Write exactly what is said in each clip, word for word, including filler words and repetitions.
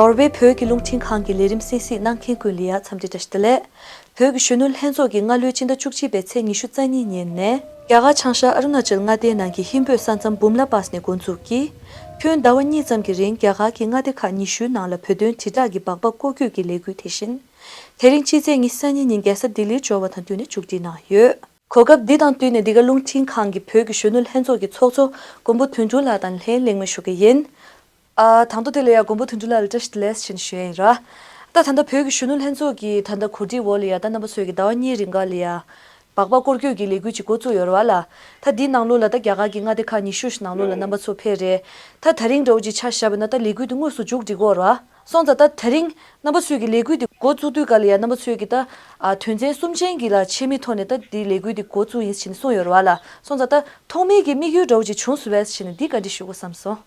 ནོར་ཝེ་བོད་ཀྱི་རླུང་འཕྲིན་ཁང་གི་ལས་རིམ་གསན་གཟིགས་གནང་མཁན་ཀུན་ལ་ཡང་འཚམས་འདྲི་བཀྲ་ཤིས་བདེ་ལེགས། བོད་ཀྱི་གཞོན་ནུ་ལྷན་ཚོགས་ཀྱིས་སྔ་ལོའི་སྤྱི་ཟླ་བཅུ་གཅིག་པའི་ཚེས་ཉི་ཤུ་རྩ་གཉིས་ཉིན་ནས་རྒྱ་གར་བྱང་ཤར་ཨ་རུ་ན་ཅལ་མངའ་སྡེའི་ནང་གི་ཧིན་བོད་ས་མཚམས་བུམ་ལ་པཱས་ནས་འགོ་འཛུགས་ཀྱིས། ཁྱོན་ཟླ་བ་གཉིས་ཙམ་གྱི་རིང་རྒྱ་གར་གྱི་མངའ་སྡེ་ཁག་ཉི་ཤུའི་ནང་ལ་བོད་དོན་དྲིལ་བསྒྲགས་ཀྱི་སྦག་སྦག་སྐོར་སྐྱོད་ཀྱི་ལས་འགུལ། དེ་བཞིན་དེ་རིང་ཕྱི་ཚེས་ཉི་ཤུ་རྩ་གཉིས་ཉིན་རྒྱལ་ས་ལྡི་ལིར་འབྱོར་བ་དང་བསྟུན་ནས་མཇུག་སྒྲིལ་གནང་ཡོད། གོ་སྐབས་འདི་དང་བསྟུན་ནས་འདི་ག་རླུང་འཕྲིན་ཁང་གི་བོད་ཀྱི་གཞོན་ནུ་ལྷན་ཚོགས་ཀྱི་ཚོགས་གཙོ་མགོན་པོ་དོན་གྲུབ་ལགས་དང་ལྷན་གླེང་མོལ་ཞུ་གི་ཡིན། ཨ། དང་ཐོག་དེ་ལ་ཡང་མགོན་པོ་དོན་གྲུབ་ལགས་ལ་བཀྲ་ཤིས་བདེ་ལེགས་ཞེས་ཞུ་ཡ་ཡིན་ར། ད་ད་ལྟ་བོད་ཀྱི་གཞོན་ནུ་ལྷན་ཚོགས་ཀྱི་ད་ལྟ་གོ་སྒྲིག་འོག་ལ་ཡ་ད་རྣམ་པ་ཚོས་ཀྱི་ཟླ་བ་གཉིས་རིང་ག་ལ་ཡ་སྦག་སྦག་སྐོར་སྐྱོད་ཀྱི་ལས་འགུལ་ཅིག་འགོ་བཙུགས་ཡོད་ར་བ་ལ། ད་འདིའི་ནང་ལོགས་ལ་ད་རྒྱ་གར་གྱི་མངའ་སྡེ་ཁག་ཉི་ཤུ་ཞིག་ནང་ལོགས་ལ་རྣམ་པ་ཚོ་ཕེབས་རེད། ད་ད་རིང་འདྲ་བོ་ཅིག་ཆ་བཞག་པ་ན་ད་ལས་འགུལ་འདི་དངོས་སུ་མཇུག་སྒྲིལ་གྱི་ཡོད་ར་བ། སོང་ཙང་ད་ད་རིང་རྣམ་པ་ཚོས་ཀྱི་ལས་འགུལ་འདི་འགོ་བཙུགས་དུས་ག་ལ་ཡ་རྣམ་པ་ཚོས་ཀྱི་ད་ཨ་དོན་ཚན་གསུམ་ཅན་གྱི་ལ་ཆེད་མིའི་ཐོག་ནས་ད་འདི་ལས་འགུལ་འདི་འགོ་བཙུགས་ཡིན་ཞེས་གསུངས་ཡོད་ར་བ་ལ། སོང་ཙང་ད་ཐོག་མའི་གི་དམིགས་ཡུལ་འདྲ་བོ་ཅིག་བྱུང་སོང་བས་ཞེས་ནས་འདི་བཀའ་འདྲི་ཞུ་དགོས་བསམ་སོང་།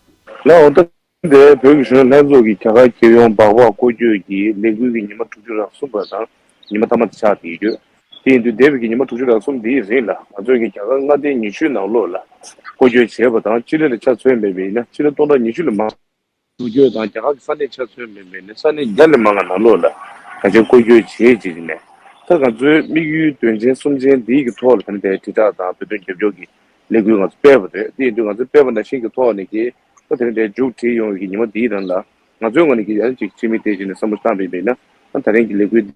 ལགས་འོང་། ད་འདི་བོད་ཀྱི་གཞོན་ནུ་ལྷན་ཚོགས་ཀྱིས་རྒྱ་གར་རྒྱལ་ཡོངས་སྦག་སྦག་སྐོར་སྐྱོད་ཀྱི་ལས་འགུལ་གྱི་ཉི་མ་དྲུག་ཅུ་རེ་གསུམ་པ་དང་ཉི་མ་མཐའ་མ་དེ་ཆགས་བསྡད་ཡོད། དེ་ཡིན་དུས་འདས་པའི་གི་ཉི་མ་དྲུག་ཅུ་རེ་གསུམ་འདིའི་རིང་ལ་ང་ཚོས་ཀྱི་རྒྱ་གར་མངའ་སྡེ་ཉི་ཤུའི་ནང་ལོགས་ལ་སྐོར་སྐྱོད་བྱས་པ་དང་། སྤྱི་ལེ་ལ་ཆ་མཚོན་པ་ཡིན་ན་སྤྱི་ལེ་སྟོང་ཕྲག་ཉི་ཤུ་ལས་མང་སྐོར་སྐྱོད་དང་། རྒྱ་གར་གྱི་ས་གནས་ཆ་མཚོན་པ་ཡིན་ན་ས་གནས་བརྒྱ་ལས་མང་བ་ནང་ལོགས་ལ་ག་ཚོད་སྐོར་སྐྱོད་བྱས་རྗེས་ནས། ད་ང་ཚོའི་དམིགས་ཡུལ་དོན་ཆེན་གསུམ་ཆེན་འདིའི་གི་ཐོག་ལ་ད་ནི་དེ་དྲིལ་བསྒྲགས་དང་བོད་དོན་རྒྱབ་སྐྱོར་གྱི་ལས་འགུལ་ང་ཚོ་སྤེལ་བ་རེད། དེ་ཡིན་དུས་ང་ཚོས་སྤེལ་བ་ནང་བཞིན་གྱི་ཐོག་ནས་ཀྱི་ད་དེ་རིང་འདིར་མཇུག་སྒྲིལ་ཡོང་བའི་གི་ཉི་མ་འདིའི་རིང་ལ་ང་ཚོའི་ངོས་ནས་ཀྱི་ཡང་གཅིག་ཕྱི་མིག་བལྟས་བྱས་ནས་བསམ་བློ་བཏང་བ་ཡིན་ན། ད་ད་རིང་གི་ལས་འགུལ་འདི་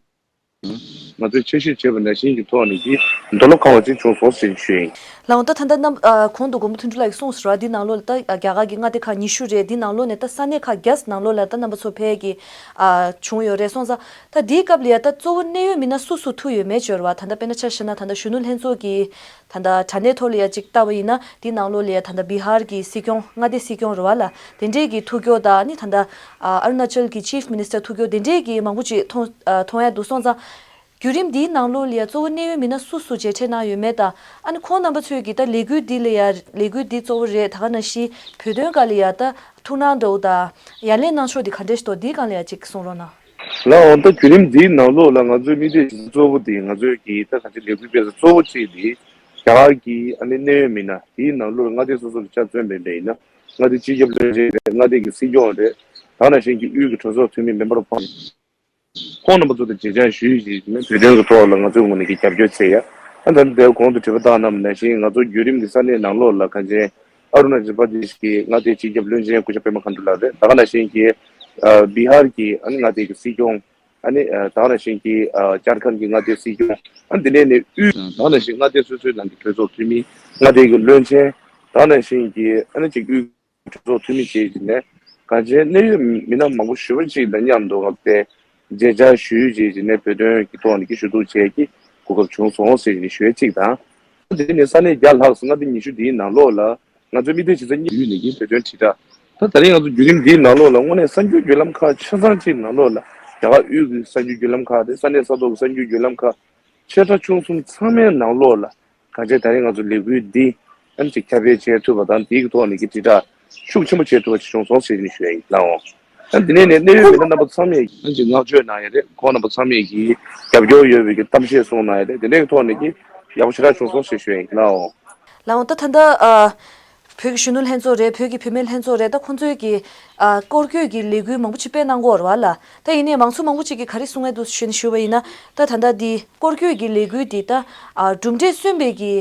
ང་ཚོས་འཆར་གཞི་བྱས་པ་ནང་བཞིན་གྱི་ཐོག་ནས་ཀྱི་འདོད་བློ་ཁེངས་པ་ཅིག་བྱུང་སོང་ཟེར་ཞུ་ཡིན། ལགས་འོང་། ད་ད་ལྟ་རྣམ་ཨ་གོང་དུ་མགོན་པོ་དོན་གྲུབ་ལགས་ཀྱིས་གསུངས་སོང་ར། འདི་ནང་ལོགས་ལ་ད་རྒྱ་གར་གྱི་མངའ་སྡེ་ཁག་ཉི་ཤུ་རེད། འདི་ནང་ལོགས་ནས་ད་ས་གནས་ཁག་བརྒྱ་ནང་ལོགས་ལ་ད་རྣམ་པ་ཚོ་ཕེབས་ཀྱི་ཨ་བྱུང་ཡོད་རེད། སོང་ཙང་ད་འདིའི་སྐབས་ལ་ཡ་ད་གཙོ་བོ་གནད་ཡོད་མི་སྣ་སུ་སུ་ཐུག་ཡོད་མེད་ཅིག་ཡོད་རེད་བ། ད་ལྟ་དཔེར་ན་ཆ་བཞག་ན་ད་ལྟ་གཞོན་ནུ་ལྷན་ཚོགས་ཀྱི་ད་ལྟ་དྲ་གནས་ཐོག་ལ་ཡ་ཅིག་བལྟས་པ་ཡིན་ན་འདི་ནང་ལོགས་ལ་ཡ་ད་ལྟ་བི་ཧར་གྱི་སྲིད་སྐྱོང་མངའ་སྡེ་སྲིད་སྐྱོང་རེད་བ་ལ། དེ་འདྲས་ཀྱི་ཐུག་ཡོད། ད་ནི་ད་ལྟ་ཨ་ཨ་རུ་ན་ཅལ་གྱི་ཅིབ་མི་ནི་སི་ཊར་ཐུག་ཡོད། དེ་འདྲས་ཀྱི་མང་པོ་ཅིག་མཐོང་ཨ་མཐོང་ཡ་འདུག། སོང་ཙང་བརྒྱུད་རིམ་འདིའི་ནང་ལོགས་ལ་ཡ་གཙོ་བོ་གནད་ཡོད་མི་སྣ་སུ་སུ་མཇལ་འཕྲད་གནང་ཡོད་མེད་དང་། ཨ་ནི་ཁོང་རྣམ་པ་ཚོས་ཀྱིས་ད་ལས་འགུལ་འདི་ལ་ཡ་ལས་འགུལ་འདི་གཙོ་བོ་རེད། ད་ག་ནང་བཞིན་བོད་དོན་སྒང་ལ་ཡ་ད་ཐུགས་སྣང་འདྲ་བོ་དང་ཡ་ལན་གནང་ཕྱོགས་འདི་ག་འདྲས་ཤིག་འདུག། འདིའི་སྒང་ལ་ཡ་ཅིག་གསུང་རོགས་གནང་། ལགས་འོང་། ད་བརྒྱུད་རིམ་འདིའི་ནང་ལོགས་ལ་ང་ཚོའི་དམིགས་གཏད་གཙོ་བོ་དེ་ང་ཚོའི་གི་ད་ག་ཚོད་ལས་འགུལ་སྤེལ་ས་གཙོ་བོ་གཅིག་དེ་རྒྱ་གར་གྱི་ཨ་ནི་གནད་ཡོད་མི་སྣ་དེའི་ནང་ལོགས་ལ་མངའ་སྡེ་སོ་སོ་ལ་ཆ་མཚོན་པ་ཡིན་ན་མངའ་སྡེ་སྤྱི་ཁྱབ་བློན་ཆེན་རེད། མངའ་སྡེ་གི་སྲིད་སྐྱོང་རེད། ད་ག་ནང་བཞིན་གྱི་དབུས་ཀྱི་གྲོས་ཚོགས་འཐུས་མི་མེ་འབར་ཕོ་ཁོང་རྣམ་པ་ཚོ་དང་མཇལ་བཅར་ཞུས་རྗེས་ནས་བོད་དོན་གྱི་ཐོག་ལ་ང་ཚོའི་ངོས་ནས་ཀྱི་རྒྱབ་སྐྱོར་བྱེད་ཡ། ཨ་ད་ནི་དེ་གོང་དུ་དྲི་བ་བཏང་གནང་བ་ནང་བཞིན་ང་ཚོ་བརྒྱུད་རིམ་གྱི་ས་གནས་ནང་ལོགས་ལ་གངས་ཅན་ཨ་རུ་ན་ཅལ་པར་དེཤ་གི་མངའ་སྡེའི་སྤྱི་ཁྱབ་བློན་ཆེན་སྐུ་ཞབས་པད་མ་མཁའ་འགྲོ་ལགས་རེད། ད་ག་ནང་བཞིན་གྱི་ཨ་བི་ཧར་གྱི་ཨ་ནི་མངའ་སྡེ་གི་སྲིད་སྐྱོང་། ཨ་ནི་ཨ་ད་ག་ནང་བཞིན་གྱི་ཨ་ཇར་ཁན་གྱི་མངའ་སྡེའི་སྲིད་སྐྱོང་། ཨ་འདི་ནས་ནས་དབུས་དང་། ད་ག་ནང་བཞིན་མངའ་སྡེ་སོ་སོའི་ནང་གི་གྲོས་ཚོགས་འཐུས་མི། མངའ་སྡེ་གི་བློན་ཆེན། ད་ག་ནང་བཞིན་གྱི་ཨ་ནི་གཅིག་དབུས་གྲོས་ཚོགས་འཐུས་མི་བཅས་ཀྱི་ནས་གངས་ཅན་གནད་ཡོད་མི་སྣ་མང་པོ་ཞེ་པོ་ཅིག་དང་མཉམ་དུ་ང་ཚོས་མཇལ་བཅར་ཞུས་རྗེས་ཀྱི་ནས་བོད་དོན་གྱི་ཐོག་ནས་ཀྱི་ཞུ་གཏུག་བྱེད་ཀྱི་གོ་སྐབས་བྱུང་སོང་ཟེར་ནས་ཞུ་ཡ་གཅིག་དང་། དེ་ནས་ས་གནས་བརྒྱ་ལྷག་སོང་། མངའ་སྡེ་ཉི་ཤུ་འདིའི་ནང་ལོགས་ལ་ང་ཚོའི་དམིགས་གཏད་བྱེད་ས་གཉིས་ཡུལ་ནས་ཀྱི་བོད་དོན་དྲིལ་བསྒྲགས། ད་ད་རིང་ང་ཚོ་བརྒྱུད་རིམ་འདིའི་ནང་ལོགས་ལ་དངོས་གནས་གསར་འགྱུར་བརྒྱུད་ལམ་ཁག་ཆ་ཚང་གཅིག་ནང་ལོགས་ལ་རྒྱ་གར་དབུས་ཀྱི་གསར་འགྱུར་བརྒྱུད་ལམ་ཁག་དེ་ས་གནས་ས་ཐོག་གི་གསར་འགྱུར་བརྒྱུད་ལམ་ཁག་ཆེ་ཕྲ་ཆུང་གསུམ་ཚང་མའི་ནང་ལོགས་ལ་གང་ཅི་ད་རིང་ང་ཚོ་ལས་འགུལ་འདི་ཨ་ནི་ཅིག་ཁྱབ་སྤེལ་བྱེད་ཐུབ་པ་དང་། དེའི་ཐོག་ནས་ཀྱི་དྲིལ་བསྒྲགས་ཤུགས་ཆེན་པོ་བྱེད་ཐུབ་པ་ཅིག་བྱུང་སོང་ཟེར་ནས་ཞུ་ཡ་ཡིན། ལགས་འོང་། ཨ་འདི་ནས་ནས་གནད་ཡོད་མི་སྣ་རྣམ་པ་ཚང་མས་ཨ་ནི་ཅིག་བསྔགས་བརྗོད་གནང་ཡ་རེད། ཁོང་རྣམ་པ་ཚང་མས་ཀྱི་རྒྱབ་སྐྱོར་ཡོད་པའི་ཀྱི་གཏམ་བཤད་གསུངས་གནང་ཡ་རེད། དེ་འདྲའི་ཐོག་ནས་ཀྱི་ཡག་པོ་ཞེ་དྲག་བྱུང་སོང་ཟེར་ཞུ་ཡ་ཡིན། ལགས་འོང་། ལགས་འོང་། ད་ད་ལྟ་ཨ་བོད་ཀྱི་གཞོན་ནུ་ལྷན་ཚོགས་རེད། བོད་ཀྱི་བུད་མེད་ལྷན་ཚོགས་རེད། ད་ཁོང་ཚོས་ཀྱི་ཨ་སྐོར་སྐྱོད་ཀྱི་ལས་འགུལ་མང་པོ་ཅིག་སྤེལ་གནང་གི་ཡོད་རེད་བ་ལ། ད་ཡིན་ནའི་མང་ཚོགས་མང་པོ་ཅིག་གིས་ག་རེ་གསུང་གི་འདུག་ཞུས་ནས་ཞུས་པ་ཡིན་ན། ད་ད་ལྟ་འདི་སྐོར་སྐྱོད་ཀྱི་ལས་འགུལ་འདི་ད་ཨ་གྲུབ་འབྲས་སོན་པའི་གི་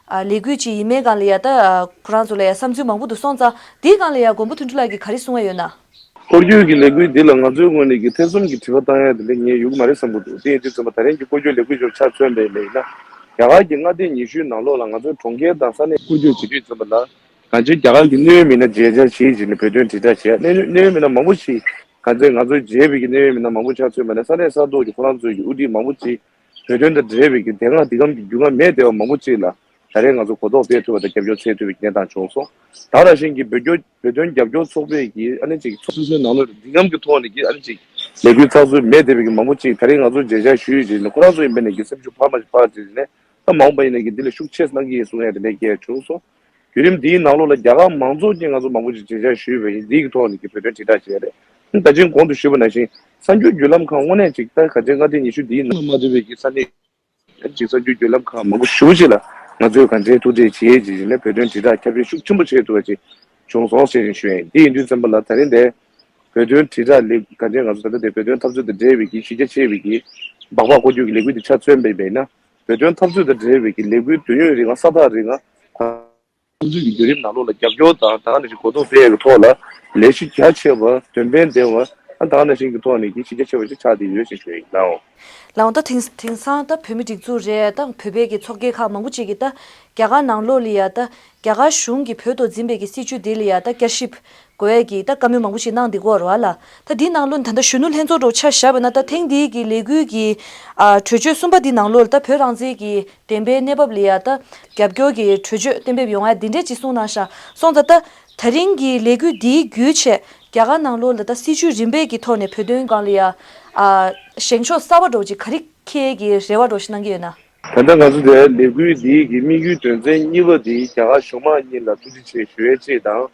ཨ་ལས་འགུལ་ཅིག་ཡིན་མིན་སྒང་ལ་ཡ་ད་ཨ་ཁོ་རང་ཚོ་ལ་ཡ་བསམ་ཚུལ་མང་པོ་འདུག། སོང་ཙང་འདིའི་སྒང་ལ་ཡ་མགོན་པོ་དོན་གྲུབ་ལགས་ཀྱིས་ག་རེ་གསུང་གི་ཡོད་ན། སྐོར་སྐྱོད་ཀྱི་ལས་འགུལ་འདི་ལ་ང་ཚོའི་ངོས་ནས་ཀྱི་ཐེ་ཚོམ་གྱི་དྲི་བ་བཏང་ཡ་དེ་འདྲ་ངས་ཡོང་གི་མ་རེད་བསམ་གྱི་འདུག། དེ་ཡིན་དུས་ཙམ་པ་ད་རིང་གི་སྐོར་སྐྱོད་ལས་འགུལ་ཅིག་ཆ་མཚོན་པ་ཡིན་ན། རྒྱ་གར་གྱི་མངའ་སྡེ་ཉི་ཤུའི་ནང་ལོགས་ལ་ང་ཚོའི་གྲོང་ཁྱེར་དང་ས་གནས་སྐོར་སྐྱོད་བྱེད་དུས་ཙམ་པ་ལ། གང་ཅི་རྒྱ་གར་གྱི་གནད་ཡོད་མི་སྣ་མཇལ་བཅར་བྱེད་ཅིག་ནས་བོད་དོན་དྲིལ་བསྒྲགས་བྱས། གནད་ཡོད་གནད་ཡོད་མི་སྣ་མང་པོ་ཞིག་གང་ཅི་ང་ཚོས་མཇལ་བའི་གི་གནད་ཡོད་མི་སྣ་མང་པོ་ཆ་མཚོན་པ་ན་ས་གནས་ས་ཐོག་གི་ཁོ་རང་ཚོའི་གི་དབུ་ཁྲིད་མང་པོ་ཅིག་བོད་དོན་དང་འབྲེལ་བའི་གི་དེ་སྔ་འདི་གམ་གྱི་རྒྱུས་མངའ་མེད་བསྡད་པ་མང་པོ་ཅིག་ལ་ད་རེས་ང་ཚོ་གོ་རྟོགས་སྤེལ་ཐུབ་པ་དང་རྒྱབ་སྐྱོར་འཚོལ་ཐུབ་པའི་གནས་སྟངས་བྱུང་སོང་། ད་ག་ནང་བཞིན་གྱི་བོད་སྐྱོར་བོད་དོན་རྒྱབ་སྐྱོར་ཚོགས་པའི་གི་ཨ་ནི་ཅིག་ཚོགས་སོ་སོའི་ནང་ལོགས་འདི་གམ་གྱི་ཐོག་ནས་ཀྱི་ཨ་ནི་ཅིག་ལས་འགུལ་ཚགས་ཚུད་མེད་བསྡད་པའི་གི་མང་པོ་ཅིག་ད་རེས་ང་ཚོ་མཇལ་བཅར་ཞུས་ཡོད་ཅིག་ནས་ཁོ་རང་ཚོ་ཡིན་པ་ནས་ཀྱི་སེམས་ཤུགས་འཕར་མ་ཞིག་འཕར་ཅིག་ནས། ད་མ་འོངས་པ་ཡིན་ན་གི་འདི་ལས་ཤུགས་ཆེ་གནང་གི་ཡིན་གསུང་ཡ་དེ་འདྲའི་སྐད་བྱུང་སོང་། བརྒྱུད་རིམ་འདིའི་ནང་ལོགས་ལ་རྒྱ་གར་མང་ཚོགས་ཀྱིས་ང་ཚོ་མང་པོ་ཅིག་མཇལ་བཅར་ཞུས་པ་ཡིན། འདིའི་གི་ཐོག་ནས་ཀྱི་བོད་དོན་དྲིལ་བསྒྲགས་བྱས་རེད། ད་ཅིང་གོང་དུ་ཞུས་པ་ནང་བཞིན་གསར་འགྱུར་བརྒྱུད་ལམ་ཁག་དངོས་གནས་ཅིག་ད་ག་ཚོད་མངའ་སྡེ་ཉི་ཤུ་འདིའི་ནང་མ་འདུས་པའི་གི་ས་གནས་ཅིག་གསར་འགྱུར་བརྒྱུད་ལམ་ཁག་མང་པོ་ཞེ་པོ་ཅིག་ལ་ང་ཚོས་གང་ཅི་ཐུགས་འདེད་བྱས་རྗེས་ནས་བོད་དོན་དྲིལ་བསྒྲགས་ཁྱབ་སྤེལ་ཤུགས་ཆེན་པོ་བྱེད་ཐུབ་པ་ཅིག་བྱུང་སོང་ཟེར་ནས་ཞུ་ཡ་ཡིན། འདི་ཡིན་དུས་ཙམ་པ་ལ་ད་རིང་འདི་ བོད་དོན་དྲིལ་བསྒྲགས་ལས་འགན་འཛིན་ང་ཚོ་ད་ལྟ་དེ་བོད་དོན་འཐབ་རྩོད་དང་འབྲེལ་བའི་གི་གཞི་རྒྱ་ཆེ་བའི་གི་སྦག་སྦག་བཀོལ་སྤྱོད་ཀྱི་ལས་འགུལ་དེ་ཆ་མཚོན་པ་ཡིན་ན། བོད་དོན་འཐབ་རྩོད་དང་འབྲེལ་བའི་གི་ལས་འགུལ་དུས་ཡུན་རིང་ང་ས་ཐག་རིང་ང་འཐབ་རྩོད་ཀྱི་བརྒྱུད་རིམ་ནང་ལོགས་ལ་རྒྱབ་སྐྱོར་དང་ད་ག་ནང་བཞིན་གོ་རྟོགས་སྤེལ་ཡག་གི་ཐོག་ལ་ལས་གཞི་རྒྱ་ཆེ་བ་དོན་ཕན་ལྡན་བ་ཨ་ད་ག་ནང་བཞིན་གྱི་ཐོག་ནས་གི་གཞི་རྒྱ་ཆེ་བ་ཞིག་ཆགས་བསྡད་ཡོད་ཅེས་ཞུ་ཡ་ཡིན་ལགས། ལགས་འོང་། ད་དེང་དེང་སང་ད་བོད་མི་སྒྲིག་འཛུགས་རེད། ད་བོད་པའི་གི་ཚོགས་སྐྱིད་ཁག་མང་པོ་ཅིག་གིས་ད་རྒྱ་གར་ནང་ལོགས་ལ་ཡ་ད་རྒྱ་གར་གཞུང་གིས་བོད་ཐོག་འཛིན་པའི་གི་སྲིད་བྱུས་དེ་ལ་ཡ་ད་བསྐྱར་ཞིབ་དགོས་ཡ་གི་ད་བཀའ་མོལ་མང་པོ་ཞིག་གནང་བསྡད་ཀྱི་ཡོད་རེད་བ་ལ། ད་འདིའི་ནང་ལོགས་ད་ལྟ་གཞོན་ནུ་ལྷན་ཚོགས་འདྲ་བོ་ཆ་བཞག་པ་ན་ད་ཐེངས་འདིའི་གི་ལས་འགུལ་གྱི་ཨ་གྲོས་ཆོད་གསུམ་པ་འདི་ནང་ལོགས་ལ་ད་བོད་རང་བཙན་གྱི་བདེན་པའི་གནས་བབ་ལ་ཡ་ད་རྒྱབ་སྐྱོར་གྱི་གྲོས་ཆོད་གཏན་འབེབས་ཡོང་ཡ་འདི་འདྲས་ཅིག་གསུངས་གནང་ཤག་སོང་ཙང་ད་ད་རིང་གི་ལས་འགུལ་འདིའི་བརྒྱུད་བྱས་རྒྱ་གར་ནང་ལོགས་ལ་ད་སྲིད་བྱུས་རིམ་པས་ཀྱི་ཐོག་ནས་བོད་དོན་སྒང་ལ་ཡ་ཨ་བཞེངས་ཕྱོགས་གསར་པ་འདྲ་བོ་ཅིག་ག་རེ་འཁྱེར་གྱི་རེ་བ་འདྲ་བོ་ཞིག་གནང་གི་ཡོད་ན། ད་ལྟ་ང་ཚོ་དེ་ལས་འགུལ་འདིའི་གི་དམིགས་ཡུལ་དོན་ཚན་གཉིས་པ་དེ་རྒྱ་གར་གཞུང་མང་གཉིས་ལ་ཐུགས་རྗེ་ཆེ་ཞུ་ཡས་གཅིག་དང་།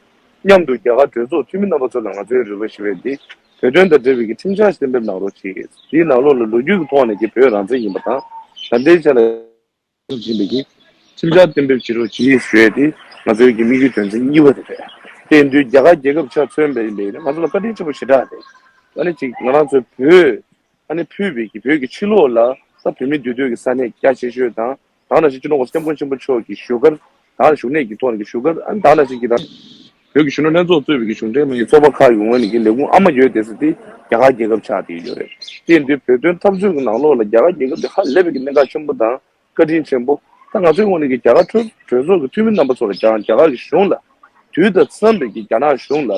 མཉམ་དུ་རྒྱ་གར་གྲོས་ཚོགས་འཐུས་མི་རྣམ་པ་ཚོ་ལ་ང་ཚོའི་རེ་བ་ཞུ་ཡས་དེ་བོད་དོན་དང་འབྲེལ་བའི་གི་ཁྲིམས་འཆར་གཏན་འབེབས་གནང་རོགས་གྱིས། དེའི་ནང་ལོགས་ལ་ལོ་རྒྱུས་ཀྱི་ཐོག་ནས་ཀྱི་བོད་རང་བཙན་ཡིན་པ་དང་ད་ལྟའི་ཆ་ལ་ཡིན་པའི་གི་ཁྲིམས་འཆར་གཏན་འབེབས་བྱེད་རོགས་གྱིས་ཞུ་ཡས་དེ་ང་ཚོའི་གི་དམིགས་ཡུལ་དོན་ཚན་གཉིས་པ་དེ་རེད། དེ་ཡིན་དུས་རྒྱ་གར་རྒྱལ་ཁབ་ཆ་མཚོན་པ་ཡིན་པས་ང་ཚོ་ལ་བཀའ་དྲིན་ཆེན་པོ་ཞེ་དྲག་རེད། ཨ་ནི་ཅིག་ང་རང་ཚོའི་བོད་ཨ་ནི་ཕུད་པའི་གི་བོད་ཀྱི་ཕྱི་ལོགས་ལ་ད་བོད་མི་འདུས་སྡོད་ཀྱི་ས་གནས་རྒྱ་ཆེ་ཤོས་དང་ད་ག་ནང་བཞིན་སྤྱི་ནོར་༸གོང་ས་༸སྐྱབས་མགོན་ཆེན་པོ་མཆོག་གི་བཞུགས་སྒར་ད་ག་ནང་བཞུགས་གནས་ཀྱི་ཐོག་ནས་ཀྱི་བཞུགས་སྒར་ཨ་ནི་ད་ག་ནང་བཞིན་གྱི་ད་བོད་ཀྱི་གཞོན་ནུ་ལྷན་ཚོགས་གཙོས་པའི་གི་གཞུང་འབྲེལ་མ་ཡིན་ཚོགས་པ་ཁག་གི་ངོས་ནས་ཀྱི་ལས་ཁུངས་ཨ་མ་ཡོད་དེ་ས་དེ་རྒྱ་གར་རྒྱལ་ཁབ་ཆགས་བསྡད་ཡོད་རེད། དེ་ཡིན་དུས་བོད་དོན་འཐབ་རྩོད་ཀྱི་ནང་ལོགས་ལ་རྒྱ་གར་རྒྱལ་ཁབ་དེ་ཧ་ལས་པའི་གི་གནད་འགག་ཆེན་པོ་དང་བཀའ་དྲིན་ཆེན་པོ་ད་ང་ཚོའི་ངོས་ནས་ཀྱི་རྒྱ་གར་གྲོས་གྲོས་ཚོགས་ཀྱི་འཐུས་མི་རྣམ་པ་ཚོ་ལ་ཀྱང་རྒྱ་གར་གྱི་གཞུང་ལ་དུས་དང་འཚམས་པའི་གི་རྒྱ་ནག་གཞུང་ལ་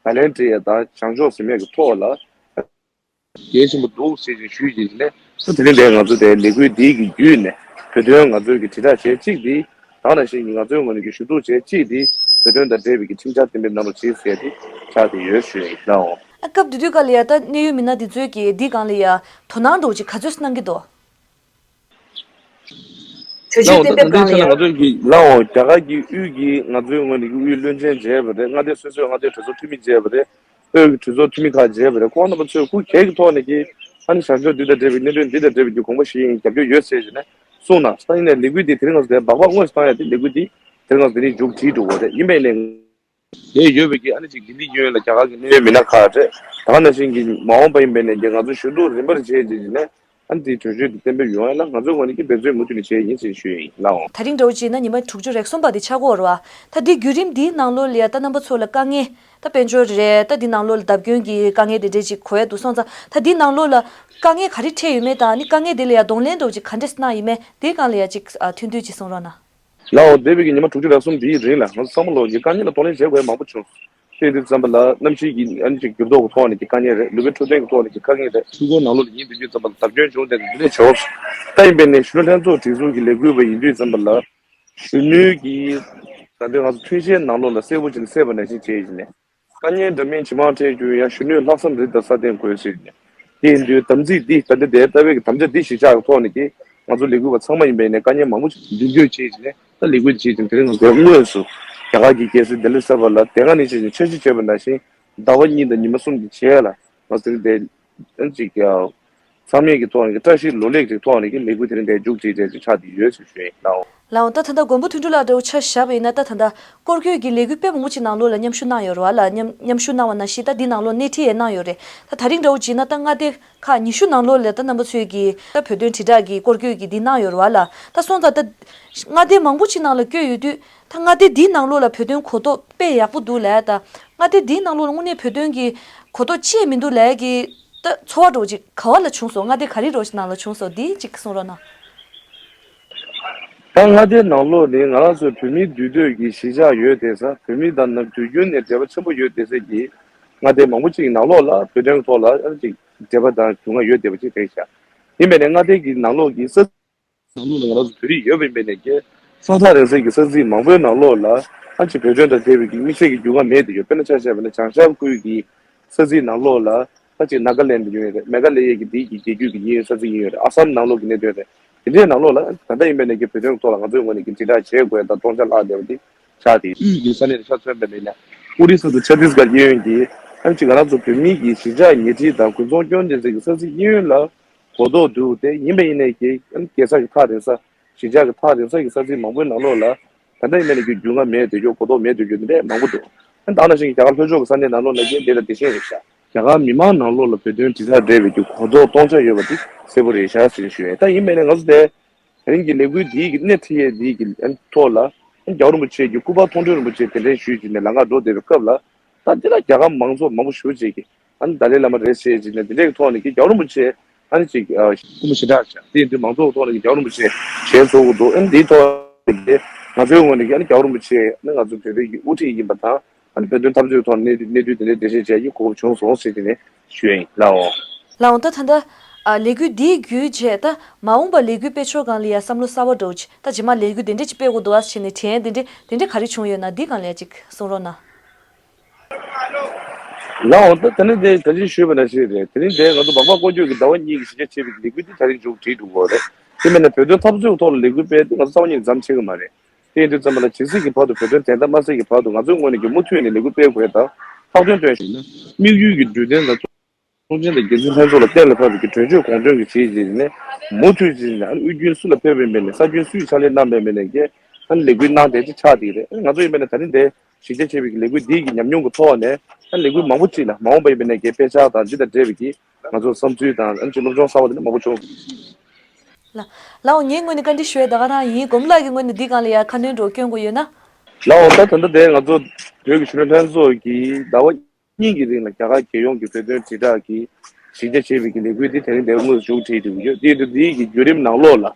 བརྡ་ལན་སྤྲད་ཡ་དང་བྱང་ཕྱོགས་ཟེར་མེད་ཀྱི་ཐོག་ལ། གལ་ཆེན་པོ་འདུག་ཟེར་ཞིང་ཞུས་ཀྱི་ནས་ད་དེ་རིང་འདས་ང་ཚོ་དེ་ལས་འགུལ་འདིའི་གི་བརྒྱུད་ནས་བོད་དོན་ང་ཚོའི་གི་དྲིལ་བསྒྲགས་བྱེད་གཅིག་འདི་ད་ནང་བཞིན་གྱི་ང་ཚོའི་ངོས་ནས་ཀྱི་ཞུ་གཏུག་བྱེད་གཅིག་འདི་བོད་དོན་དང་འབྲེལ་བའི་གི་ཁྲིམས་འཆར་གཏན་འབེབས་གནང་རོགས་གྱིས་ཟེར་ཏེ་ཆགས་ཏེ་ཡོད་ཞུ་ཡིན་ལགས། ཨ་སྐབས་དེ་དུས་ག་ལ་ཡ་ད་གནད་ཡོད་མི་སྣ་འདི་ཚོས་ཀྱི་འདི་སྒང་ལ་ཡ་དོ་སྣང་འདྲ་བོ་ཅིག་ག་ཚོད་གནང་གི་འདུག་གྲོས་ཆོད་ལའོ་ད་གཏན་ད་འབེབས་ལྟའི་སྒང་ལ་ཆ་ལ་ཡ། ང་ཚོ་གི་ལའོ་རྒྱ་གར་གྱི་དབུས་ཀྱི་ང་ཚོའི་ངོས་ནས་ཀྱི་དབུས་བློན་ཆེན་མཇལ་བ་རེད། མངའ་སྡེ་སོ་སོའི་མངའ་སྡེའི་གྲོས་ཚོགས་འཐུས་མི་མཇལ་བ་རེད། དབུས་ཀྱི་གྲོས་ཚོགས་འཐུས་མི་ཁག་མཇལ་བ་རེད། ཁོང་རྣམ་པ་ཚོས་ཁུར་གེགས་ཀྱི་ཐོག་ནས་ཀྱི་ཨ་ནི་བྱང་ཕྱོགས་འདི་དང་འབྲེལ་བའི་གནད་དོན་འདི་དང་འབྲེལ་བའི་གྱི་དགོངས་པ་བཞེས་ཡིན། རྒྱབ་སྐྱོར་ཡོད་ཟེར་ཞེས་ནས་གསུངས་གནང་། ད་ཡིན་ནའི་ལས་འགུལ་འདི་དེ་རིང་ང་ཚོ་དེ་སྦག་སྦག་དངོས་སུ་བཏང་ཡ་དེ་ལས་འགུལ་འདི་དེ་རིང་ང་ཚོ་དེ་རིང་མཇུག་སྒྲིལ་འགྲོ་གི་རེད། ཡིན་པས་ནས། དེ་ཡོད་པའི་གི་ཨ་ནི་ཅིག་ལྡི་ལི་གཡས་གཡོན་ལ་རྒྱ་གར་གྱི་གནད་ཡོད་མི་སྣ་ཁག་རེད། ད་ག་ནང་བཞིན་གྱི་མ་འོངས་པ་ཡིན་པས་ནས་ཀྱི་ང་ཚོ་ཞུ་གཏུག་རིམ་པར་བྱས་རྗེས་ཀྱི་ནས་ཨ་ནི་དེའི་གྲོས་ཆོད་དེ་གཏན་འབེབས་ཡོང་ཡ་ལ་ང་ཚོའི་ངོས་ནས་ཀྱི་འབད་བརྩོན་མུ་མཐུད་ནས་བྱས་ཡིན་ཞེས་ཞུ་ཡ་ཡིན་ལགས་འོང་། ད་རིང་འདྲ་བོ་བྱས་ན་ཉི་མ་དྲུག་ཅུ་རེ་གསུམ་པ་དེ་ཆགས་ཀྱི་ཡོད་རེད་བ། ད་འདི་བརྒྱུད་རིམ་འདིའི་ནང་ལོགས་ལ་ཡ་ད་རྣམ་པ་ཚོ་ལ་དཀའ་ངལ་ད་དཔལ་འབྱོར་རེད། ད་འདི་ནང་ལོགས་ལ་བརྡབ་སྐྱོན་གྱི་དཀའ་ངལ་དེ་འདྲས་ཅིག་གོ་ཡ་འདུག་སོང་ཙང་ད་འདི་ནང་ལོགས་ལ་དཀའ་ངལ་ག་རེ་འཕྲད་ཡོད་མེད་དང་ནི་དཀའ་ངལ་དེ་ལ་ཡ་གདོང་ལེན་འདྲ་བོ་ཅིག་ག་འདྲས་གནང་ཡོད་མེད་དེའི་སྒང་ལ་ཡ་ཅིག་ཨ་ཐུང་ཐུང་ཅིག་གསུང་རོགས་གནང་། ལའོ་འདས་པའི་གི་ཉི་མ་དྲུག་ཅུ་རེ་གསུམ་འདིའི་རིང་ལ་ང་ཚོ་ཚང་མ་ལོག་གི་དཀའ་ངལ་ལ་གདོང་ལེན་བྱེད་དགོས་ཡ་མང་པོ་བྱུང་། དེ་དུས་ཙམ་པ་ལ་གནམ་གཤིས་ཀྱི་ཨ་ནི་ཅིག་འགྱུར་ལྡོག་གི་ཐོག་ནས་ཀྱི་དཀའ་ངལ་རེད། ལུས་པོའི་འཕྲོད་བསྟེན་གྱི་ཐོག་ནས་ཀྱི་དཀའ་ངལ་རེད། ཆུ་འཁོར་ནང་ལོགས་ལ་ཉིན་བདུན་ཅུའི་ཙམ་པ་ལ་བརྡབ་སྐྱོན་བྱུང་སྟེ་འདི་འདྲས་བྱུང་། ད་ཡིན་པས་ནས་གཞོན་ནུ་ལྷན་ཚོགས་སྒྲིག་འཛུགས་ཀྱི་ལས་འགུལ་བ་ཡིན་དུས་ཙམ་པ་ལ་གཞོན་ནུའི་གི་ད་ལྟའི་ང་ཚོ་མཐུན་གཞིའི་ནང་ལོགས་ལ་གསལ་པོ་ཅིག་གསལ་པ་ནང་བཞིན་བྱས་ཡིན་ནས། དཀའ་ངལ་འདྲ་མིན་ཇེ་མང་འཕྲད་རྒྱུ་ཡང་གཞོན་ནུས་ལྷག་བསམ་རེ་དང་སྲ་བརྟན་དགོས་ཟེར་ནས། དེ་ཡིན་དུས་དམ་ཚིག་འདི་ད་ལྟ་དེ་ལྟ་བའི་གི་དམ་བཅའ་འདི་གཞི་བཞག་གི་ཐོག་ནས་ཀྱི་ང་ཚོ་ལས་འགུལ་བ་ཚང་མ་ཡིན་པས་ནས་དཀའ་ངལ་མང་པོ་ཞིག་མདུན་སྐྱོད་བྱེད་ཀྱི་ནས་ད་ལས་འགུལ་བྱེད་ཀྱི་དེ་རིང་ང་ཚོའི་དངོས་སུ་རྒྱ་གར་གྱི་རྒྱལ་སྲིད་ལྡི་ལི་གསར་པ་ལ་དེ་སྔ་ནས་བྱས་ཀྱི་འཆར་གཞི་བྱས་པ་ནང་བཞིན་ཟླ་བ་གཉིས་དང་ཉི་མ་གསུམ་གྱི་རྗེས་ལ་ང་ཚོ་དེ་རིང་འདི་ཅིག་ཚང་མས་ཀྱི་ཐོག་ནས་ཀྱི་བཀྲ་ཤིས་ལོ་ལེགས་ཀྱི་ཐོག་ནས་ཀྱི་ལས་འགུལ་དེ་རིང་འདི་མཇུག་སྒྲིལ་བྱས་ཀྱི་ཆགས་ཀྱི་ཡོད་ཅེས་ཞུ་ཡིན་ལགས། ལའོ། ད་ད་ལྟ་མགོན་པོ་ཐུན་སྒྲུབ་ལགས་འདྲ་བོ་ཆ་བཞག་པ་ཡིན་ན་ད་ད་ལྟ་སྐོར་སྐྱོད་ཀྱི་ལས་འགུལ་དཔེ་མང་པོ་ཅིག་ནང་ལོགས་ལ་མཉམ་ཞུགས་གནང་ཡོད་རེད་བ་ལ། མཉམ་མཉམ་ཞུགས་གནང་བ་ནང་བཞིན་ད་འདི་ནང་ལོགས་སྣེ་ཁྲིད་ཡང་གནང་ཡོད་རེད། ད་ད་རིང་འདྲ་བོ་བྱས་ན་ད་མངའ་སྡེ་ཁག་ཉི་ཤུ་ནང་ལོགས་ལ་ད་རྣམ་པ་ཚོས་ཀྱི་ད་བོད་དོན་དྲིལ་བསྒྲགས་ཀྱི་སྐོར་སྐྱོད་ཀྱི་འདི་གནང་ཡོད་རེད་བ་ལ། ད་སོང་ཙང་ད་མངའ་སྡེ་མང་པོ་ཅིག་ནང་ལ་བསྐྱོད་ཡོད་དུས་ད་མངའ་སྡེ་འདིའི་ནང་ལོགས་ལ་བོད་དོན་གོ་རྟོགས་དཔེ་ཡག་པོ་འདུག་ལབ་ཡ་ད། མངའ་སྡེ་འདིའི་ནང་ལོགས་ལ་དངོས་གནས་བོད་དོན་གྱི་གོ་རྟོགས་ཅི་ཡང་མི་འདུག་ལབ་ཡ་གི་ད་ཚོར་བ་འདྲ་བོ་ཅིག་ག་བ་ལ་བྱུང་སོང་། མངའ་སྡེ་ག་རེ་འདྲ་བོ་ཞིག་ནང་ལ་བྱུང་སོང་། འདི་ཅིག་གསུང་རོགས་གནང་། ད་མངའ་སྡེ་ནང་ལོགས་ནས་ང་རང་ཚོའི་བོད་མིའི་འདུས་སྡོད་ཀྱི་གཞིས་ཆགས་ཡོད་བསྡད་ས། བོད་མི་དང་ནང་དུས་རྒྱུན་ནས་འབྲེལ་བ་ཆེན་པོ་ཡོད་བསྡད་ས་ཀྱི་མངའ་སྡེ་མང་པོ་ཅིག་གི་ནང་ལོགས་ལ་བོད་དོན་ཐོག་ལ་ཨ་ཅིག་འབྲེལ་བ་དང་རྒྱུས་མངའ་ཡོད་བསྡད་པ་ཅིག་རེད་ཤག་ཡིན་པས་ནས་མངའ་སྡེ་གི་ནང་ལོགས་ཀྱི་ས་ནང་ལོགས་ལ་ང་རང་ཚོ་བོད་རིགས་ཡོད་པ་ཡིན་པས་ནས་ཀྱི་ས་ཐག་རིང་ས་གི་ས་ཚིགས་མང་པོའི་ནང་ལོགས་ལ་ཨ་ཅིག་བོད་དོན་དང་འབྲེལ་བའི་གི་དམིགས་བསལ་གྱི་རྒྱུས་མངའ་མེད་བསྡད་ཡོད། དཔེར་ན་ཆ་བཞག་པ་ན་བྱང་ཤར་ཁུལ་གྱི་ས་ཚིགས་ནང་ལོགས་ལ། ད་ཅིག་ནཱ་ག་ལེན་ཌི་ཡོད་རེད། མེ་ག་ལེ་ཡ་གི་དེའི་གི་རྒྱལ་རྒྱུད་ཀྱི་དབྱིན་ཡུལ་ས་ཚིགས་ཡིན་ཡོད་རེད། ཨ་སམ་ནང་ལོགས་ཀྱི་གནད་དོན་རེད། དེ་འདྲའི་ནང་ལོགས་ལ་ད་ལྟ་ཡིན་པ་ནས་ཀྱི་བོད་དོན་ཐོག་ལ་ང་ཚོའི་ངོས་ནས་ཀྱི་དྲིལ་བསྒྲགས་བྱེད་དགོས་དང་སྟོང་ཆ་བརླག་བསྡད་པ་འདི་ཆགས་ཏེ། དབུས་ཀྱི་ས་གནས་ཆ་མཚོན་པ་ཡིན་ན་ཨོ་རི་ས་དང་ཆ་ཏིས་གྷར་གཡས་གཡོན་གྱི་ཨ་ཅིག་ང་རང་ཚོ་བོད་མི་གི་གཞིས་ཆགས་ཉེ་འཁྲིས་དང་དགུན་ཚོང་སྐྱོན་ལྡན་ས་གི་ས་ཚིགས་གཡས་གཡོན་ལ་གོ་རྟོགས་འདུག་དེ་ཡིན་པ་ཡིན་ནས་ཀྱི་རྒྱལ་ས་གི་ཐག་རིང་ས། གཞིས་ཆགས་ཀྱི་ཐག་རིང་ས་ཀྱི་ས་ཚིགས་མང་པོའི་ནང་ལོགས་ལ་ད་ལྟ་ཡིན་ན་ནི་རྒྱུས་མངའ་མེད་དེ་ཡོད། གོ་རྟོགས་མེད་དེ་ཡོད་དེ་འདྲ་མང་པོ་འདུག་ཨ་ནི་ད་ནང་བཞིན་གྱི་རྒྱ་གར་ལྷོ་ཕྱོགས་ཀྱི་ས་གནས་ནང་ལོགས་ལ་ཡིན་དེ་ལ་དེ་བཞིན་རེད་ཤག་རྒྱ་གར་མི་མང་ནང་ལོགས་ལ་བོད་དོན་དྲིལ་བསྒྲགས་འབྲེལ་བའི་གི་གོ་རྟོགས་གཏོང་འཆར་ཡོད་པ་དེ་གསལ་པོ་རེད་ཤག་ཟེར་ཞུ་ཡས། ད་ཡིན་མིན་ནས་ང་ཚོ་དེ་ད་རིང་གི་ལས་འགུལ་འདིའི་གི་སྣེ་ཁྲིད་ཡས་འདིའི་གི་ཨ་ཐོག་ལ་ཨ་རྒྱལ་བ་རིན་པོ་ཆེ་གི་སྐུ་པར་མཐོང་གྲོལ་རིན་པོ་ཆེ་གདན་འདྲེན་ཞུས་བྱས་ནས་ལམ་ཁ་འགྲོ་བསྡད་པའི་སྐབས་ལ། ད་འདི་ལ་རྒྱ་གར་མང་ཚོགས་མང་པོ་ཞེ་པོ་ཅིག་གིས་ཨ་ནི་ཏཱ་ལའི་བླ་མ་རེད་ཟེར་བྱས་ནས་འདི་འདྲའི་ཐོག་ནས་ཀྱི་རྒྱལ་བ་རིན་པོ་ཆེ་ཨ་ནི་ཅིག་ཨ་སྐུ་མི་ཞེ་དྲག་བྱ། དེ་ཡིན་དུས་མང་ཚོགས་ཐོག་ནས་ཀྱི་རྒྱལ་བ་རིན་པོ་ཆེ་ཞལ་གསོ་དགོས་འདུག་ཨ་ནི་འདིའི་ཐོག་ནས་ཀྱི་ང་ཚོའི་ངོས་ནས་ཀྱི་ཨ་ནི་རྒྱལ་བ་རིན་པོ་ཆེ་ཨ་ནི་ང་ཚོ་བོད་པའི་གི་དབུ་ཁྲིད་ཡིན་པ་དང་། ཨ་ནི་བོད་དོན་འཐབ་རྩོད་ཐོག་གནས་གནས་དུས་དེ་འདྲའི་འགྲེལ་བཤད་བྱས་ཀྱི་གོ་སྐབས་བྱུང་སོང་ཟེར་དེ་ནས་ཞུ་ཡ་ཡིན་ལགས་འོ། ལགས་འོང་། ད་ད་ལྟ་ཨ་ལས་འགུལ་འདིའི་བརྒྱུད་བྱས་ད་མ་འོངས་པར་ལས་འགུལ་སྤེལ་ཕྱོགས་སྒང་ལ་ཡ་བསམ་བློ་གསར་བ་འདྲ་བོ་ཅིག་ད་རྗེས་མ་ལས་འགུལ་དེ་འདྲ་ཅིག་སྤེལ་དགོས་འདུག་ཨ་བྱས་ནས་དྲན་དེ་འདྲ་དེ་འདྲ་ག་རེ་བྱུང་ཡོད་ན་འདི་སྒང་ལ་ཡ་ཅིག་གསུང་རོགས་གནང་། ལགས་འོང་། ད་དེ་ནས་དེ་ད་ཅི་ཞུས་པ་ནང་བཞིན་རེད། དེ་རིང་དེ་ང་ཚོ་འབངས་པ་སྐོར་སྐྱོད་ཀྱི་ཟླ་བ་གཉིས་ཀྱི་གཞི་རྒྱ་ཆེ་བའི་ལས་འགུལ་འདི་ད་རིང་མཇུག་སྒྲིལ་འགྲོ་གི་ཡོད་རེད། དེ་མིན་ན་བོད་དོན་འཐབ་རྩོད་ཐོག་ལ་ལས་འགུལ་སྤེལ་དུས་ང་ཚོ་རྩ་བ་ཉིད་ནས་མཚམས་ཆད་ཀྱི་མ་རེད། དེ་ཡིན་དུས་ཙམ་པ་ལ་ཇི་སྲིད་ཀྱི་བར་དུ་བོད་དོན་བདེན་མཐའ་མ་གསལ་གྱི་བར་དུ་ང་ཚོའི་ངོས་ནས་ཀྱི་མུ་མཐུད་ནས་ལས་འགུལ་སྤེལ་དགོས་དང་ལྷག་དོན་དོན་ཞིག་ན། དམིགས་ཡུལ་གྱི་རྒྱུ་ལྡན་དང་། གཙོ་ཆེན་དང་རྒྱལ་སྲིད་ལྷན་ཚོགས་ལ་གཏན་ལ་ཕབ་པའི་གི་གྲོས་ཆོད་གོང་མཐོན་གྱི་བྱས་རྗེས་ནས་མུ་མཐུད་ཅིག་ནས་ཨ་ནི་དབུས་རྒྱུན་སུ་ལ་ཕེབས་པའི་མིན་ནས་ས་རྒྱུན་སུས་ཕྱག་ལས་གནང་པའི་མིན་ནས་ཀྱི་ཨ་ནི་ལས་འགུལ་གནང་བསྡད་ཀྱི་ཆགས་བསྡད་ཀྱི་རེད། ང་ཚོ་ཡིན་པས་ན་ད་རིང་འདིར་གཞི་རྒྱ་ཆེ་བའི་གི་ལས་འགུལ་འདིའི་གི་ཉམས་མྱོང་གི་ཐོག་ནས་ཨ་ནི་ལས་འགུལ་མང་པོ་ཅིག་ལ་མ་འོངས་པ་ཡིན་པས་ན་ཀྱི་དཔེ་ཆ་དང་འདི་དང་འབྲེལ་བའི་གི་ང་ཚོ་བསམ་ཚུལ་དང་ཨ་ནི་ཅིག་སློབ་སྦྱོང་གསར་བ་དེ་འདྲ་མང་པོ་བྱུང་སོང་། ལགས་འོང་། ངའི་ངོས་ནས་བཀའ་འདྲི་ཞུ་ཡས་ད་ག་རང་ཡིན། སྒོམ་ལགས་ཀྱི་ངོས་ནས་འདི་སྒང་ལ་ཡ་ཁ་སྣོན་འདྲ་བོ་སྐྱོན་དགོས་ཡོད་ན། ལགས་འོང་། ད་ད་ལྟ་དེ་ང་ཚོ་བོད་ཀྱི་གཞོན་ནུ་ལྷན་ཚོགས་ཀྱིས་ཟླ་བ་གཉིས་ཀྱི་རིང་ལ་རྒྱ་གར་རྒྱལ་ཡོངས་ཀྱི་བོད་དོན་དྲིལ་བསྒྲགས་ཀྱི་གཞི་རྒྱ་ཆེ་བའི་གི་ལས་འགུལ་འདི་དེ་རིང་འདིར་དངོས་སུ་མཇུག་སྒྲིལ་ཡོད་ཀྱི་ཡོད། དེ་དུས་འདིའི་གི་བརྒྱུད་རིམ་ནང་ལོགས་ལ་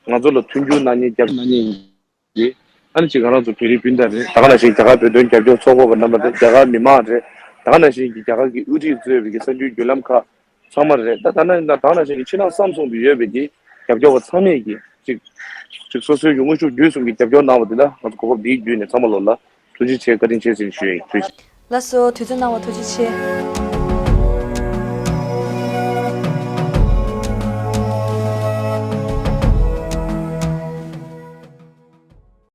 ང་ཚོ་ལ་མཐུན་འགྱུར་གནང་མཁན་རྒྱབ་གནང་མཁན་གྱི་ཨ་ནི་ཅིག་ང་རང་ཚོ་བོད་རིགས་སྤུན་ཟླ་རེད། ད་ག་ནང་བཞིན་རྒྱ་གར་བོད་དོན་རྒྱབ་སྐྱོར་ཚོགས་པ་བ་རྣམ་པ་རེད། རྒྱ་གར་མི་མང་རེད། ད་ག་ནང་བཞིན་གྱི་རྒྱ་གར་གྱི་དབུ་ཁྲིད་གཙོས་པའི་གི་གསར་འགྱུར་བརྒྱུད་ལམ་ཁག་ཚང་མ་རེད། ད་ད་ནང་ད་ག་ནང་བཞིན་གྱི་ཕྱི་ནང་གསང་གསུམ་དུ་ཡོད་པའི་གི་རྒྱབ་སྐྱོར་བ་ཚང་མས་ཀྱི་ཅིག་ཅིག་སོ་སོའི་གི་དངོས་ཤུགས་བརྒྱུད་གསུམ་གྱི་རྒྱབ་སྐྱོར་གནང་བ་འདི་ལ་ང་ཚོ་གོ་སྐབས་འདིའི་བརྒྱུད་ནས་ཚང་མ་ལོ་ལ་ཐུགས་རྗེ་ཆེ་བཀའ་དྲིན་ཆེ་ཟེར་ཞུ་ཡ་ཡིན། ཐུགས་རྗེ་ཆེ། ལགས་སོ། དུས་ཚོད་གནང་བ་ཐུགས་རྗེ་ཆེ།